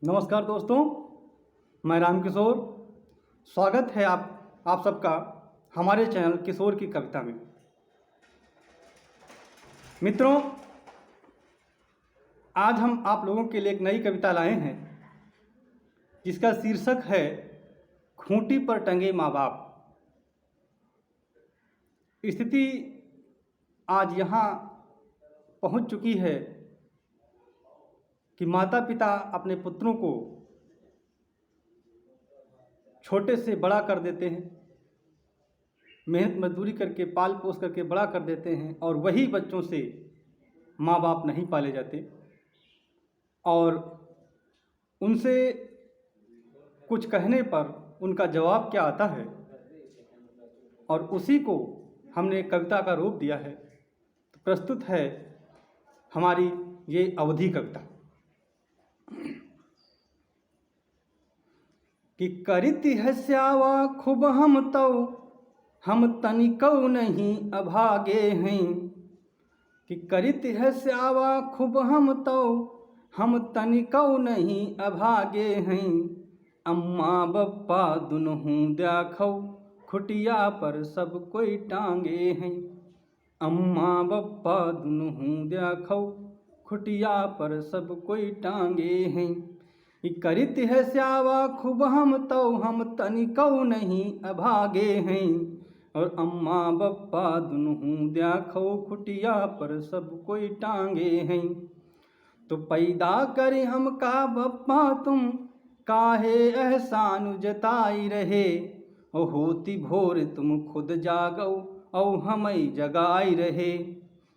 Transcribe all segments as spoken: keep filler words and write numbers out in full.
नमस्कार दोस्तों, मैं रामकिशोर। स्वागत है आप, आप सबका हमारे चैनल किशोर की कविता में। मित्रों, आज हम आप लोगों के लिए एक नई कविता लाए हैं, जिसका शीर्षक है खूंटी पर टंगे माँ बाप। स्थिति आज यहाँ पहुँच चुकी है कि माता पिता अपने पुत्रों को छोटे से बड़ा कर देते हैं, मेहनत मजदूरी करके, पाल पोस करके बड़ा कर देते हैं, और वही बच्चों से माँ बाप नहीं पाले जाते। और उनसे कुछ कहने पर उनका जवाब क्या आता है, और उसी को हमने कविता का रूप दिया है। तो प्रस्तुत है हमारी ये अवधी कविता। कि करित है स्यावा खूब हम तौ, हम तनिकौ नहीं अभागे हैं। कि करित है स्यावा खूब हम तौ, हम तनिकौ नहीं अभागे हैं। अम्मा बप्पा दुनहु द्याखौ, खुटिया पर सब कोई टांगे हैं। अम्मा बप्पा दुनहु द्याखौ, खुटिया पर सब कोई टांगे हैं। कि करित है स्यावा खूब हम तौ, हम तनिकौ नहीं अभागे हैं। और अम्मा बप्पा दुनहु द्याखौ, खुटिया पर सब कोई टांगे हैं। तो पैदा करी हमका बप्पा तुम, काहे एहसान जताई रहे। और होती भोर तुम खुद जागौ, और हमई जगाई रहे।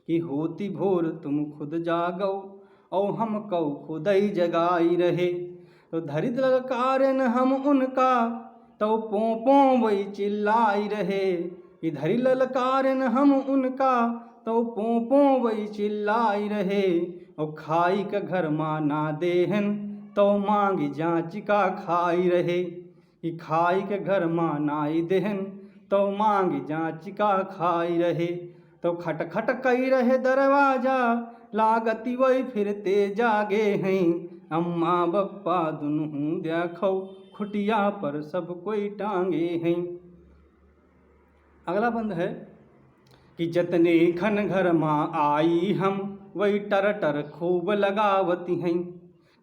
कि होती भोर तुम खुद जागौ, और हमकौ खुदई जगाई रहे। तो धरित ललकारन हम उनका, तौ पों पों वही चिल्लाई रहे। कि धरित ललकारन हम उनका, तौ पों पों वही चिल्लाई रहे। और खाई के घर मा ना देहन, तौ मांग जांच का खाई रहे। कि खाई के घर मा नाई देहन, तौ मांग जांच का खाई रहे। तौ खटखट कई रहे दरवाजा, लागति वही फिरते जागे हैं। अम्मा बप्पा दुनहु द्याखौ, खुटिया पर सब कोई टांगे हैं। अगला बंद है कि जतने खन घर मा आई हम, वही टर टर खूब लगावति हैं।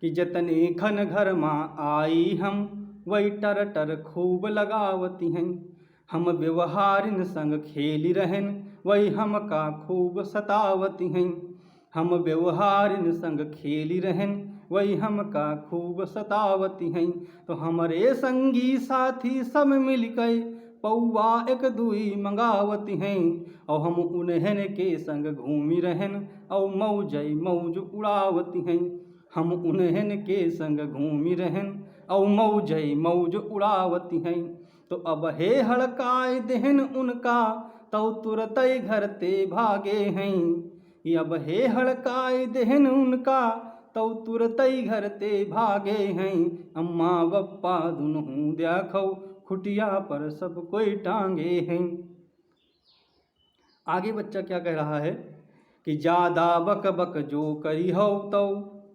कि जतने खन घर मा आई हम, वही टर टर खूब लगावति हैं। हम व्यवहारिन संग खेलि रहेन, वही हमका खूब सतावति हैं। हम व्यवहारिन संग खेलि रहेन, वही हमका खूब सतावति हैं। तो हमरे संगी साथी सब मिलिकै पौवा एक दुई मंगावति हैं। और हम उन्हन के संग घूमि रहेन, और मौजै मौज उड़ावति हैं। हम उन्हन के संग घूमि रहेन, और मौजै मौज उड़ावति हैं। तो अब हे हड़काए देहन उनका, तौ तुरतै घर ते भागे हैं। कि अब हे हड़काए देहन उनका, तौ तुरतै घर ते भागे हैं। अम्मा बप्पा दुनहु द्याखौ, खुटिया पर सब कोई टांगे हैं। आगे बच्चा क्या कह रहा है कि ज्यादा बक बक जो करिहौ, तौ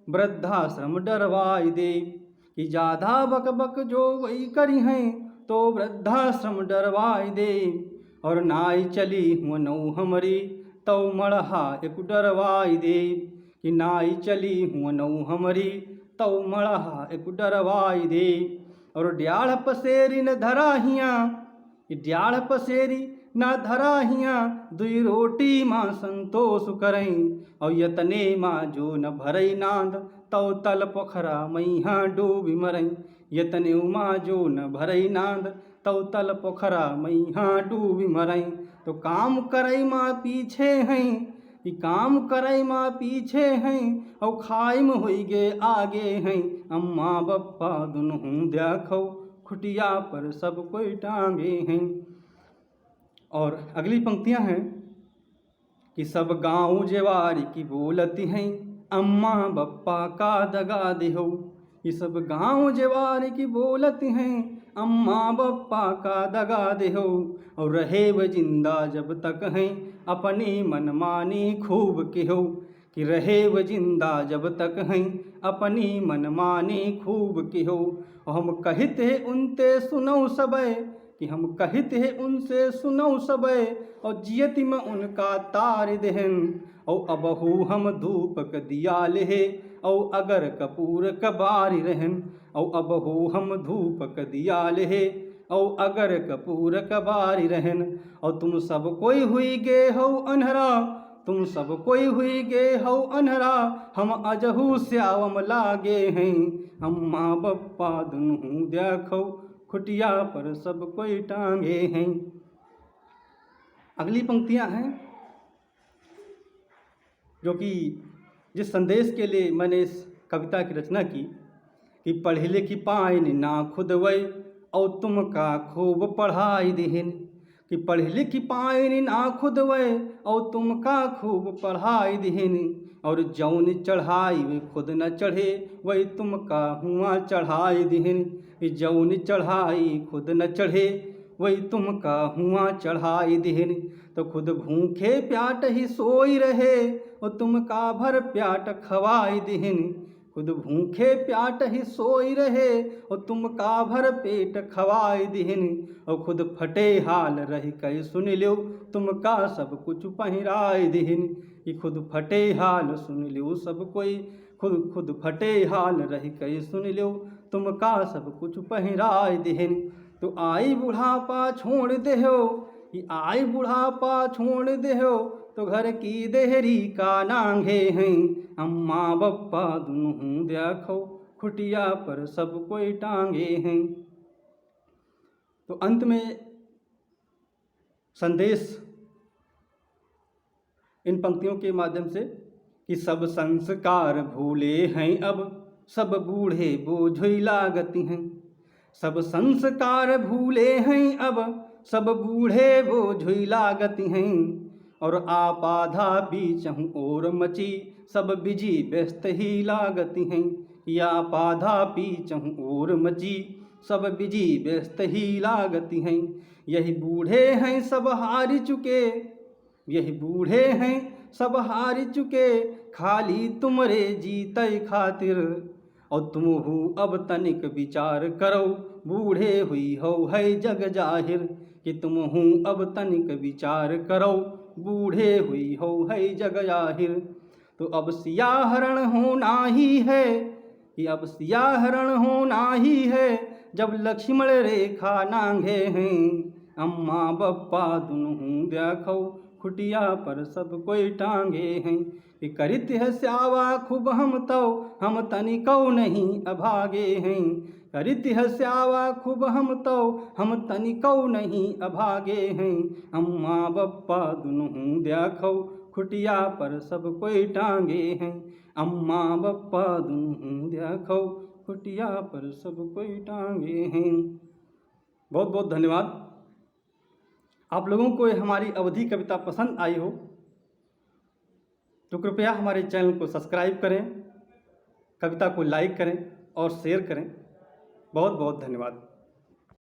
वृद्धाश्रम डरवाई देब। कि ज्यादा बक बक जो वही करिहैं, तौ वृद्धाश्रम डरवाई देब। और नाई चली हुवनौ हमरी, तौ मड़हा एक डरवाई देब। कि नाई चली हुवनौ हमरी, तौ मड़हा एक डरवाई देब। और ड्याढ़ पसेरी न धरा हियाँ, कि ड्याढ़ पसेरी ना धरा हियाँ, दुई रोटी मा संतोष करैं। और यतने मा जो न भरै नांद, तौ तल पोखरा मइहाँ डूबि मरैं। यतने मा जो न भरै नांद, तौ तल पोखरा मइहाँ डूबि मरैं। तो काम करै मा पीछे हैं, कि काम करै मा पीछे हैं, और खाइ मा होइगे आगे हैं। अम्मा बप्पा दुनहु द्याखौ, खुटिया पर सब कोई टांगे हैं। और अगली पंक्तियां हैं कि सब गाँव जेवार की बोलति हैं, अम्मा बप्पा का दगा देहौ। कि सब गाँव जेवार की बोलति हैं, अम्मा बप्पा का दगा देहौ। और रहे व जिंदा जब तक हैं, अपनी मनमानी खूब केहौ। कि रहे व जिंदा जब तक हैं, अपनी मनमानी खूब किहो। और हम कहित है उनते सुनौ सबे, कि हम कहित है उनसे सुनौ सबे, और जियति में उनका तारि देहन। और अबहू हम धूप क दिया लेहे, और अगर कपूर क बारि रहन। और अबहू हम धूप क दिया लेहे, और अगर कपूर क बारि रहन। और तुम सब कोई हुई गे हौ अन्हरा, तुम सब कोई हुई गे हौ अन्हरा, हम अजहू स्यावम लागे हैं। अम्मा बप्पा दुनहू देखौ, खुटिया पर सब कोई टांगे हैं। अगली पंक्तियां हैं, जो कि जिस संदेश के लिए मैंने इस कविता की रचना की, कि पढ़ि लिखि पाइन ना खुद वै, और तुमका खूब पढ़ाई दिहिन। कि पढ़ि लिखि पाइन ना खुद वै, और तुमका खूब पढ़ाई दिहिन। और जौन चढ़ाई वे खुद न चढ़े, वै तुमका हुआं चढ़ाई दिहिन। कि जौन चढ़ाई खुद न चढ़े, वै तुमका हुआं चढ़ाई दिहिन। तो खुद भूखे प्याट ही सोई रहे, और तुमका भर प्याट खवाई दिहिन। खुद भूखे प्याट ही सोई रहे, और तुमका भर पेट खवाई दिहिन। और खुद फटे हाल रहि कै सुनि ल्यो, तुमका सब कुछ पहिराई दिहिन। कि खुद फटे हाल सुनि ल्यो सब कोई, खुद, खुद फटे हाल रहि कै सुनि ल्यो, तुमका सब कुछ पहिराई दिहिन। तो आई बुढ़ापा छोड़ देहो, कि आई बुढ़ापा छोड़ देहो, तो घर की देहरी का नांघे हैं। अम्मा बप्पा दुनहू देखौ, खुटिया पर सब कोई टांगे हैं। तो अंत में संदेश इन पंक्तियों के माध्यम से कि सब संस्कार भूले हैं अब, सब बूढ़े बोझुई लागत हैं। सब संस्कार भूले हैं अब, सब बूढ़े बोझुई लागत हैं। और आपाधापी चहुँ ओर मची, सब बिजी व्यस्त ही लागत हैं। कि आपाधापी चहुँ ओर मची, सब बिजी व्यस्त ही लागत हैं। यही बूढ़े हैं सब हारि चुके, यही बूढ़े हैं सब हारि चुके, खाली तुमरे जीतै खातिर। और तुमहू अब तनिक विचार करौ, बूढ़े हुई हौ है जग जाहिर। कि तुमहू अब तनिक विचार करौ, बूढ़े हुई हौ है जग जाहिर। तो अब सियाहरण होना ही है, कि अब सियाहरण होना ही है, जब लक्ष्मण रेखा नांघे हैं। अम्मा बप्पा दुनहू देखौ, खुटिया पर सब कोई टांगे हैं। कि करित है स्यावा खूब हम तौ, हम तनिकौ नहीं अभागे हैं। करित है स्यावा खूब हम तौ, हम तनिकौ नहीं अभागे हैं। अम्मा बप्पा दुनहू देखौ, खुटिया पर सब कोई टांगे हैं। अम्मा बप्पा दुनहू देखौ, खुटिया पर सब कोई टांगे हैं। बहुत बहुत धन्यवाद। आप लोगों को ये हमारी अवधी कविता पसंद आई हो तो कृपया हमारे चैनल को सब्सक्राइब करें, कविता को लाइक करें और शेयर करें। बहुत बहुत धन्यवाद।